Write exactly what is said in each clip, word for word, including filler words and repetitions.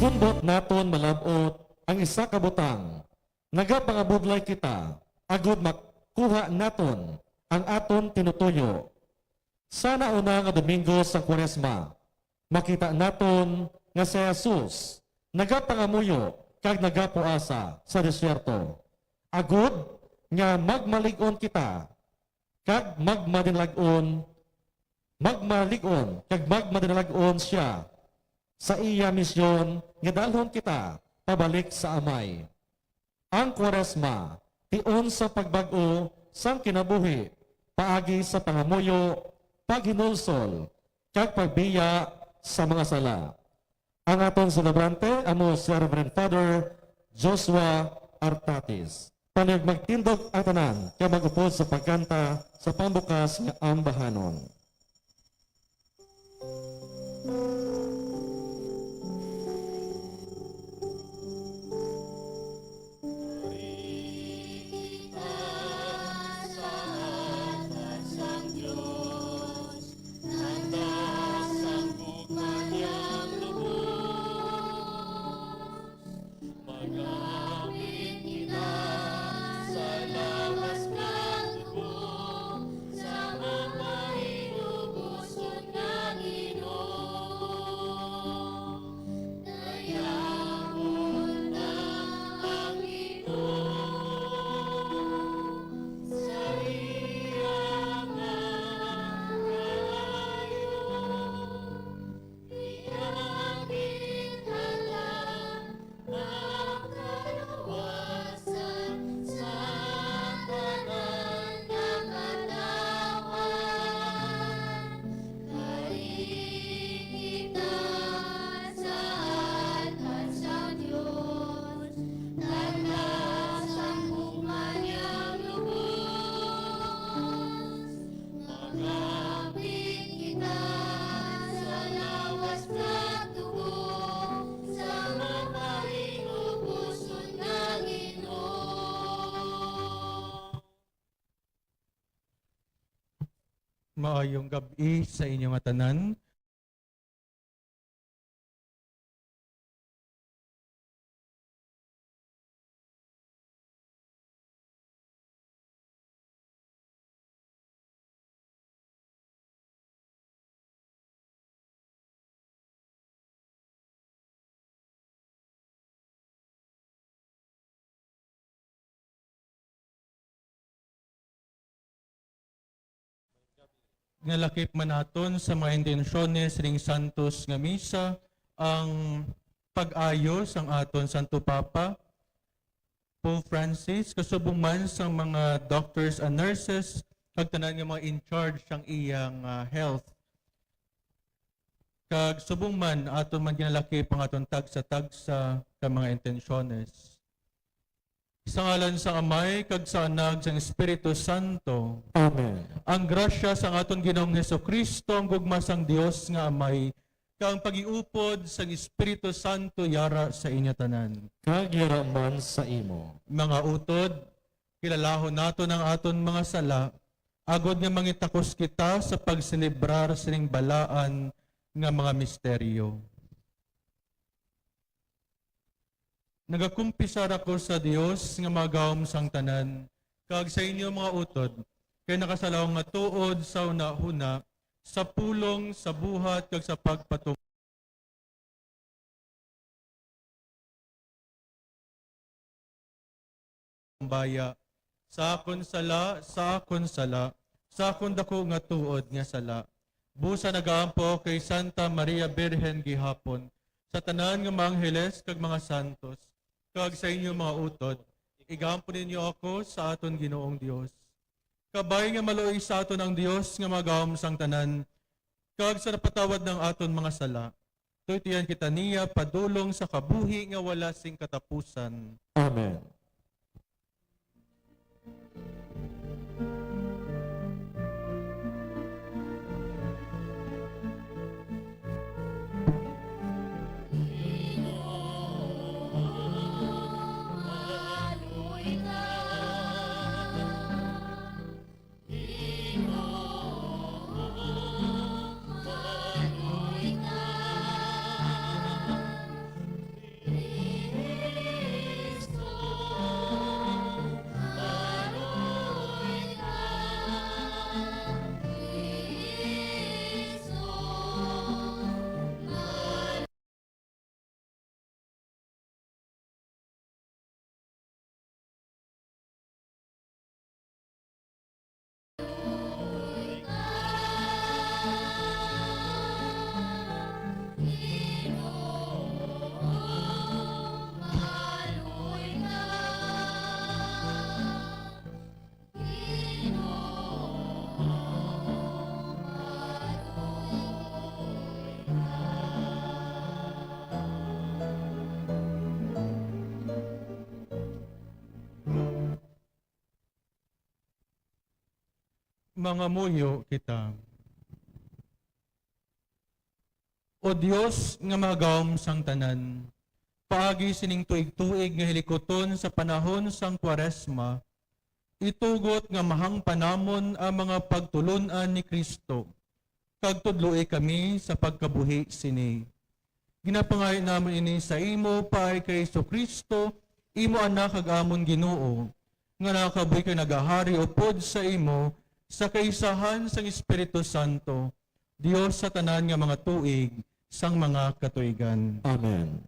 Ambot naton malab-ot ang isa ka butang, nagapangabudlay kita agod makuha naton ang aton tinutuyo. Sa nauna nga Domingo sang Kuaresma, makita naton nga si Jesus nagapangamuyo kag nagapuasa sa desierto, agod nga magmalig-on kita kag magmadinalag-on, magmalig-on kag magmadinalag-on sia sa iya misyon nga dalhon kita pabalik sa Amay. Ang Kuaresma, tion sa pagbag-o sang kinabuhi paagi sa pangamuyo, paghinulsol, kag pagbiya sa mga sala. Ang aton selebrante amo si Reverend Father Joshua Artatis. Panag magtindog ang tanan kag mag-upod sa pagkanta sa pambukas nga ambahanon. Maghapit kita sa lawas kag dugo sa mapainubuson nga Ginoo. Dayawon ta ang Ginoo sa iya mga kalayo. Maghapit kita sa lawas kag dugo sa mapainubuson nga Ginoo. Maayong gab-i sa inyo nga tanan. Nga lakip man naton sa mga intensyones ning santos nga misa, ang pag-ayo sang aton Santo Papa, Pope Francis, kasubong man sang mga doctors and nurses, kag tanan nga mga in charge sang iyang, ah, health. Kag subong man, aton man ginalakip ang aton tagsa-tagsa ka mga intensyones. Sa ngalan sang Amay, kag sa Anak, sang Espiritu Santo. Amen. Ang grasya sang aton Ginoong Jesu-Cristo, ang gugma sang Dios nga Amay, kag ang pag-iupod sang Espiritu Santo yara sa inyo tanan. Kag yara man sa imo. Mga utod, kilalahon naton ang aton mga sala, agod nga mangitakos kita sa pagselebrar sining balaan nga mga misteryo. Nagakumpisar ako sa Dios nga magawom sang tanan, kag sa inyo, mga utod, kay nakasala ako nga tuod sa hunahuna, sa pulong, sa buhat, kag sa pagpatum-, baya. Sa akon sala, sa akon sala, sa akon daku nga tuod nga sala. Busa nagaampo ako kay Santa Maria Birhen gihapon, sa tanan nga mga angheles kag mga santos, kag sa inyo, mga utod, igampo ninyo ako sa aton Ginoong Dios. Kabay nga maluoy sa aton ang Dios nga magawom sang tanan, kag sa napatawad ng aton mga sala, tuytuyan kita niya padulong sa kabuhi nga wala sing katapusan. Amen. Mangamuyo kita. O Dios nga magawom sang tanan, paagi sining tuig-tuig nga hilikuton sa panahon sang Kwaresma, itugot nga mahangpan namon ang mga pagtulon-an ni Cristo, kag tudloi kami sa pagkabuhi sini. Ginapangayo namon ini sa imo, Pay, kay Jesu-Cristo, imo Anak kag amon Ginoo, nga nakabuhi kag nagahari upod sa imo sa kaisahan sang Espiritu Santo, Dios sa tanan nga mga tuig sang mga katuigan. Amen.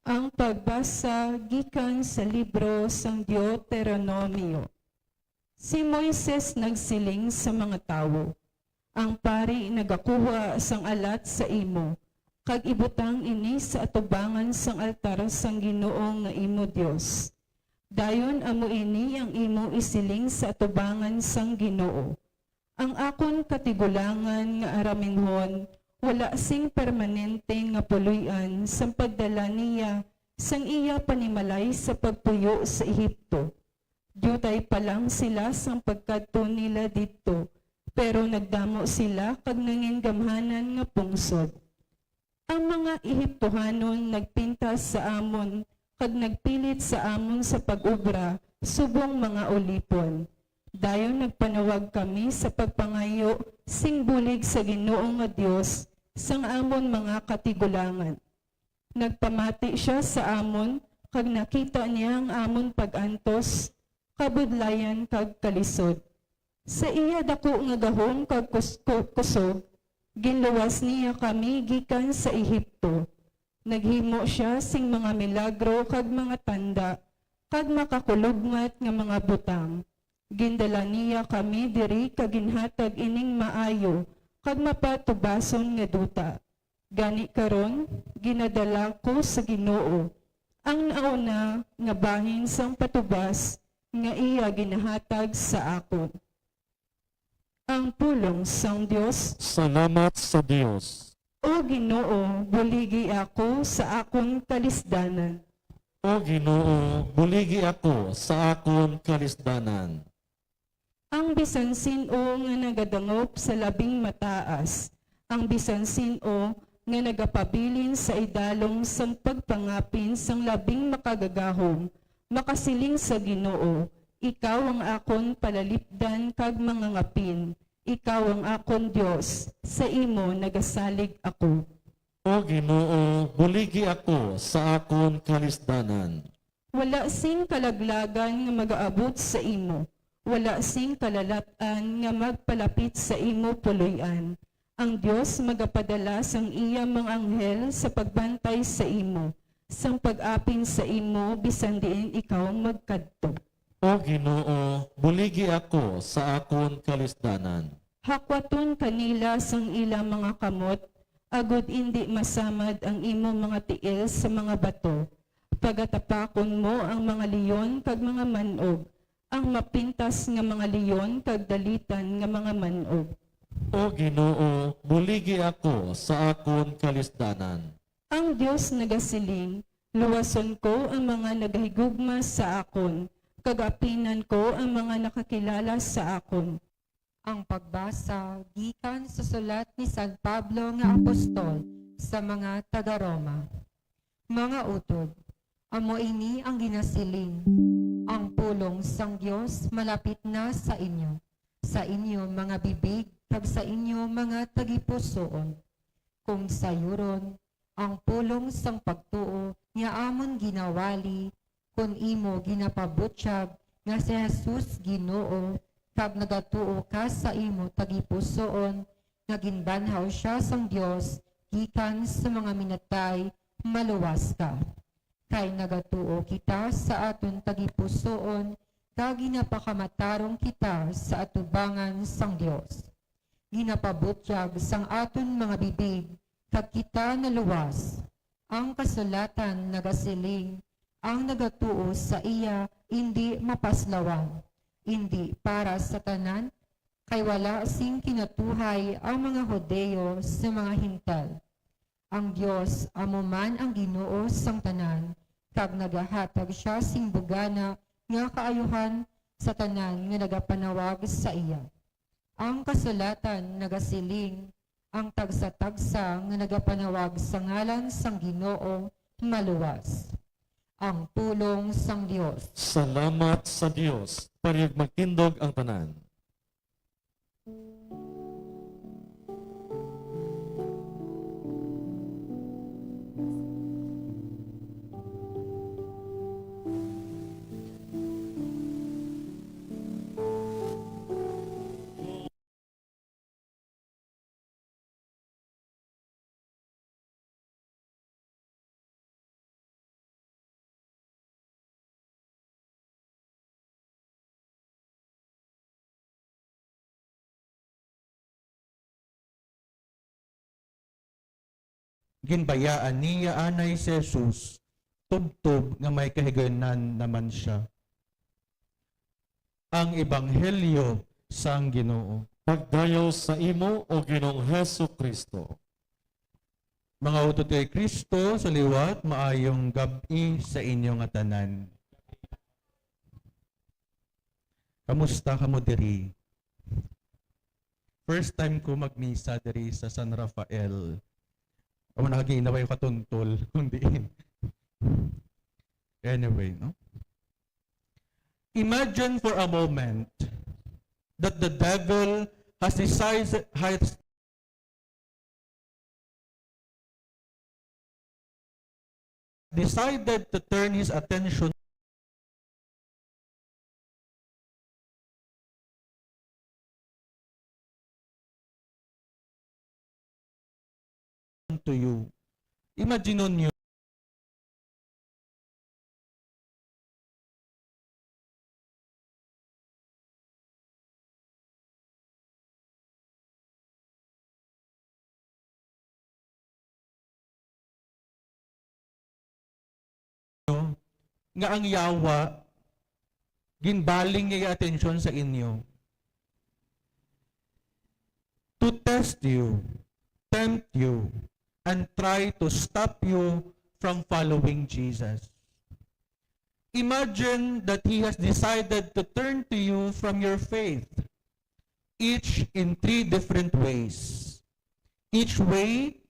Ang pagbasa gikan sa libro sang Deuteronomio. Si Moises nagsiling sa mga tawo, "Ang pari nagakuha sang alat sa imo, kag ibutang ini sa atubangan sang altar sang Ginoo nga imo Dios. Dayon amo ini ang imo isiling sa atubangan sang Ginoo, 'Ang akon katigulangan nga araminhon wala sing permanente nga puloy-an sang pagdala niya sang iya panimalay sa pagpuyo sa Egipto. Diutay pa lang sila sang pagkadto nila didto, pero nagdamo sila kag nangin gamhanan nga pungsod. Ang mga Egiptohanon nagpintas sa amon kag nagpilit sa amon sa pag-obra subong mga ulipon. Dayon nagpanawag kami sa pagpangayo sing bulig sa Ginoo nga Dios sang amon mga katigulangan. Nagpamati sia sa amon, kag nakita niya ang amon pag-antos, kabudlayan, kag kalisod. Sa iya daku nga gahom kag kus-, ku-, kusog, ginluwas niya kami gikan sa Egipto. Naghimo sia sing mga milagro kag mga tanda, kag makakulubngat nga mga butang. Gindala niya kami diri kag ginhatag ining maayo kag mapatubason nga duta. Gani karon, ginadala ko sa Ginoo ang nauna nga bahin sang patubas nga iya ginahatag sa akon. Ang pulong sang Dios. Salamat sa Dios. O Ginoo, buligi ako sa akon kalisdanan. O Ginoo, buligi ako sa akon kalisdanan. Ang bisan sin-o nga nagadangop sa labing mataas, ang bisan sin-o nga nagapabilin sa idalom sang pagpangapin sang Labing Makagagahom, makasiling sa Ginoo, "Ikaw ang akon palalipdan kag mangangapin, ikaw ang akon Dios, sa imo nagasalig ako." O Ginoo, buligi ako sa akon kalisdanan. Wala sing kalaglagan nga magaabot sa imo, wala sing kalalat-an nga magpalapit sa imo puloy-an. Ang Dios magapadala sang iya mga anghel sa pagbantay sa imo, sang pag-apin sa imo bisan diin ikaw magkadto. O Ginoo, buligi ako sa akon kalisdanan. Hakwaton kanila sang ila mga kamot, agod indi masamad ang imo mga tiil sa mga bato. Pagatapakon mo ang mga leon kag mga man-og, ang mapintas nga mga leon kag dalitan nga mga man-og. O Ginoo, buligi ako sa akon kalisdanan. Ang Dios nagasiling, "Luwason ko ang mga nagahigugma sa akon, kag apinan ko ang mga nakakilala sa akon." Ang pagbasa gikan sa sulat ni San Pablo nga apostol sa mga taga-Roma. Mga utod, amo ini ang ginasiling, ang pulong sang Dios malapit na sa inyo, sa inyo mga bibig kag sa inyo mga tagipusoon. Kung sayuron, ang pulong sang pagtuo nga amon ginawali, kon imo ginapabutyag nga si Jesus Ginoo, kag nagatuo ka sa imo tagipusoon nga ginbanhaw sia sang Dios gikan sa mga minatay, maluwas ka. Kay nagatuo kita sa aton tagipusoon, kag ginapakamatarong kita sa atubangan sang Dios. Ginapabutyag sang aton mga bibig, kag kita naluwas. Ang kasulatan nagasiling, "Ang nagatuo sa iya indi mapaslawan." Indi para sa tanan, Kay wala sing kinatuhay ang mga Hudiyo sa mga Gentil. Ang Dios amo man ang Ginoo sang tanan, kag nagahatag sia sing bugana nga kaayuhan sa tanan nga nagapanawag sa iya. Ang kasulatan nagasiling, "Ang tagsa-tagsa nga nagapanawag sa ngalan sang Ginoo maluwas." Ang pulong sang Dios. Salamat sa Dios. Parihag magtindog ang tanan. Ginbayaan niya anay si Jesus, tubtob nga may kahigayunan naman sia. Ang ebanghelyo sang Ginoo. Pagdayaw sa imo, O Ginoong Jesu-Cristo. Mga utod kay Cristo sa liwat, maayong gab-i sa inyo nga tanan. Kamusta kamo diri? First time ko magmisa diri sa San Rafael. Amo na, ginaway ko katuntol, kung diin. Anyway, no? Imagine for a moment that the devil has decided, has decided to turn his attention to you. Imagine niyo, nga ang yawa ginbaling niya atensyon sa inyo to test you, tempt you, and try to stop you from following Jesus. Imagine that he has decided to turn to you from your faith, each in three different ways. Each way,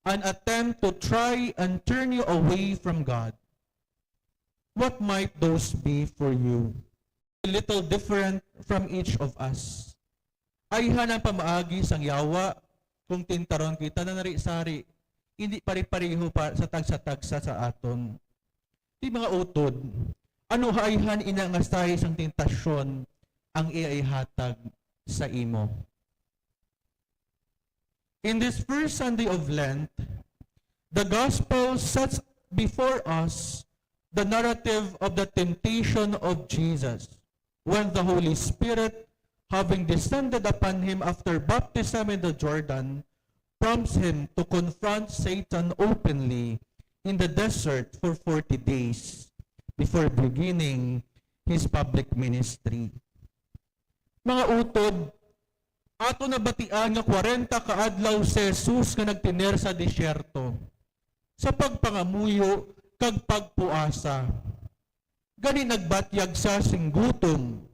an attempt to try and turn you away from God. What might those be for you? A little different from each of us. Ayhan ang pamaagi sang yawa, kung tintaron kita na nari-sari, hindi pare-pareho pa sa tagsa-tagsa sa aton. Ti mga utod, ano ayhan ina nga sahi sang tentasyon ang iya ihatag sa imo? In this first Sunday of Lent, the Gospel sets before us the narrative of the temptation of Jesus, when the Holy Spirit, having descended upon him after baptism in the Jordan, prompts him to confront Satan openly in the desert for forty days before beginning his public ministry. Mga utod, ato nabatian nga kwarenta ka adlaw si Jesus nga nagtener sa disyerto sa pagpangamuyo kag pagpuasa. Gani nagbatyag sia sing gutom,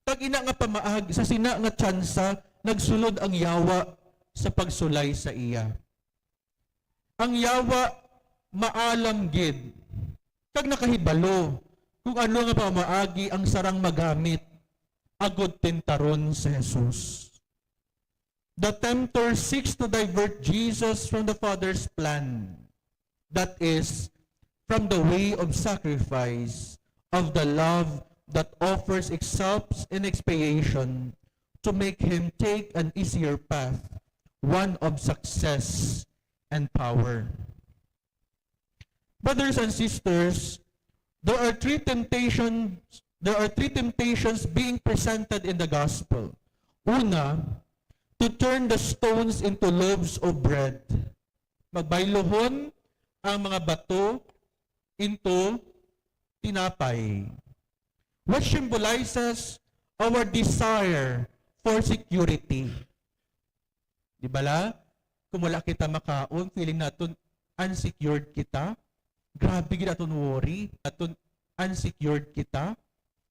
kag ina nga pamaagi sa sina nga tsansa nagsulod ang yawa sa pagsulay sa iya. Ang yawa maalam gid kag nakahibalo kung ano nga pamaagi ang sarang magamit agod tentaron si Jesus. The tempter seeks to divert Jesus from the Father's plan, that is, from the way of sacrifice, of the love that offers itself in expiation to make him take an easier path, one of success and power. Brothers and sisters, there are three temptations, there are three temptations being presented in the gospel. Una, to turn the stones into loaves of bread. Magbaylohon ang mga bato into tinapay, which symbolizes our desire for security. Di bala? Kung wala kita makaon, feeling naton unsecured kita. Grabe gid aton worry, aton unsecured kita.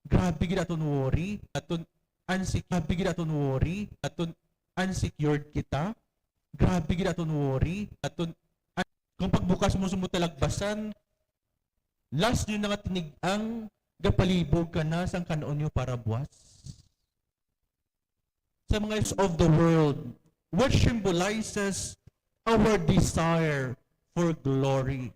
Grabe gid aton worry, aton unsecured, grabe gid aton worry, aton unsecured kita. Grabe gid aton worry, aton un- kung pagbukas mo sa mo talagbasan, last nyo na nga tinig-ang gapalibog ka na sang kan-on nyo para buwas. Sa mga is of the world, which symbolizes our desire for glory.